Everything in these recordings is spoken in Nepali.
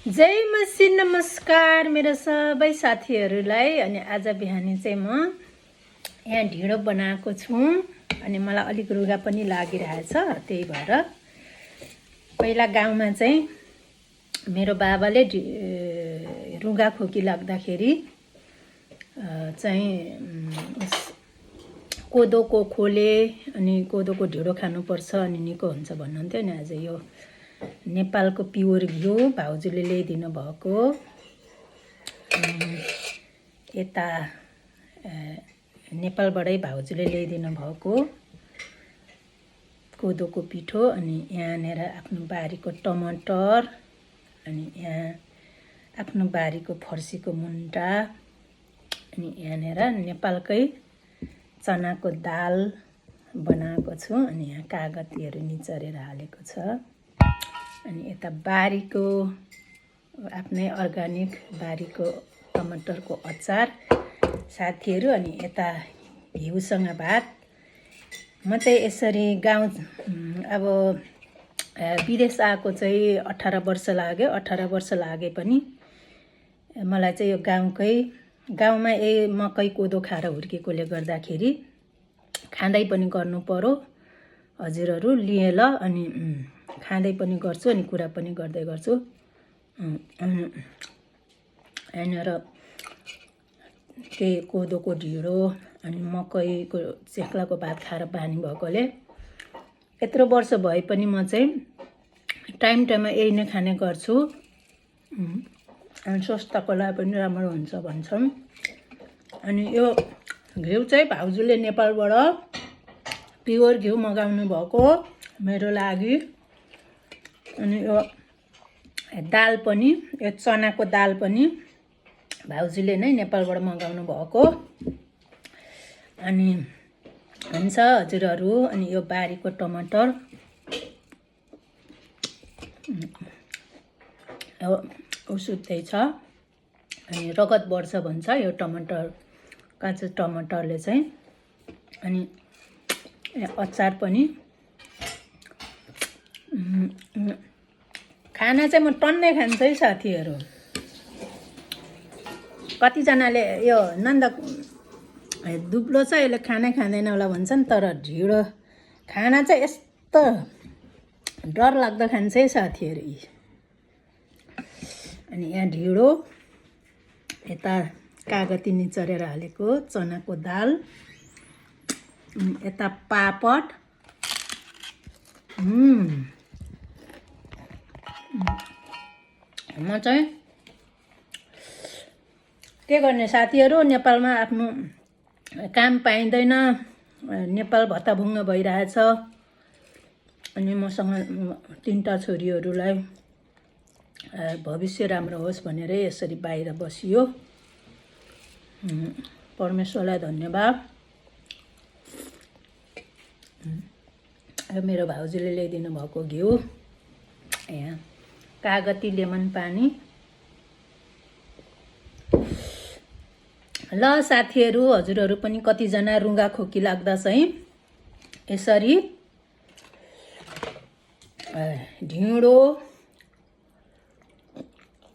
जय मसी नमस्कार मेरो सबै साथीहरूलाई। अनि आज बिहानी चाहिँ म यहाँ ढिँडो बनाएको छु अनि मलाई अलिक रुगा पनि लागिरहेछ। त्यही भएर पहिला गाउँमा चाहिँ मेरो बाबाले रुगा खोकी लाग्दाखेरि चाहिँ कोदोको खोले अनि कोदोको ढिँडो खानुपर्छ अनि निको हुन्छ भन्नुहुन्थ्यो। अनि आज यो नेपालको प्योर घिउ भाउजूले ल्याइदिनु भएको, यता नेपालबाटै भाउजूले ल्याइदिनु भएको कोदोको पिठो, अनि यहाँनिर आफ्नो बारीको टमाटर, अनि यहाँ आफ्नो बारीको फर्सीको मुन्टा, अनि यहाँनिर नेपालकै चनाको दाल बनाएको छु। अनि यहाँ कागतीहरू निचरेर हालेको छ। अनि यता बारीको आफ्नै अर्ग्यानिक बारीको टमाटरको अचार साथीहरू। अनि यता घिउसँग भात। म चाहिँ यसरी गाउँ अब विदेश आएको चाहिँ 18 वर्ष लाग्यो। 18 वर्ष लागे पनि मलाई चाहिँ यो गाउँमा मकै कोदो खाएर हुर्केकोले गर्दाखेरि खाँदै पनि गर्नु पर्यो। हजुरहरू लिए ल। अनि खाँदै पनि गर्छु अनि कुरा पनि गर्दै गर्छु। यहाँनिर त्यही कोदोको ढिँडो अनि मकैको चेक्लाको भात खाएर बानी भएकोले यत्रो वर्ष भए पनि म चाहिँ टाइममा यही नै खाने गर्छु। अनि स्वास्थ्यको लागि पनि राम्रो हुन्छ भन्छन्। अनि यो घिउ चाहिँ भाउजूले नेपालबाट प्योर घिउ मगाउनु भएको मेरो लागि। अनि यो दाल पनि, यो चनाको दाल पनि भाउजूले नै नेपालबाट मगाउनु भएको। अनि हुन्छ हजुरहरू। अनि यो बारीको टमाटर उसुत्दै छ अनि रगत बढ्छ भन्छ यो टमाटर, काँचो टमाटरले चाहिँ। अनि अचार पनि खाना चाहिँ म टन्नै खान्छु है साथीहरू। कतिजनाले यो नन्द दुब्लो छ यसले खानै खाँदैन होला भन्छन्, तर ढिँडो खाना चाहिँ यस्तो डर लाग्दो खान्छ है साथीहरू। अनि यहाँ ढिँडो, यता कागती निचरेर हालेको चनाको दाल, यता पापड। म चाहिँ के गर्ने साथीहरू, नेपालमा आफ्नो काम पाइँदैन, नेपाल भत्ताभुङ्ग भइरहेछ। अनि मसँग 3टा छोरीहरूलाई भविष्य राम्रो होस् भनेर यसरी बाहिर बसियो। परमेश्वरलाई धन्यवाद। मेरो भाउजूले ल्याइदिनु भएको घिउ, यहाँ कागती लेमन पानी। ल साथीहरू, हजुरहरू पनि कतिजना रुगा खोकी लाग्दा चाहिँ यसरी ढिँडो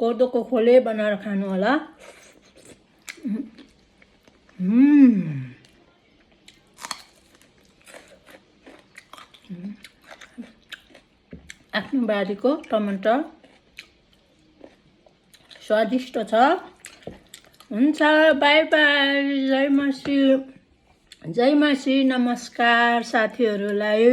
कोदोको खोले बनाएर खानु होला। आफ्नो बारीको टमाटर स्वादिष्ट छ। हुन्छ, बाई बाई। जय मसी नमस्कार साथीहरूलाई।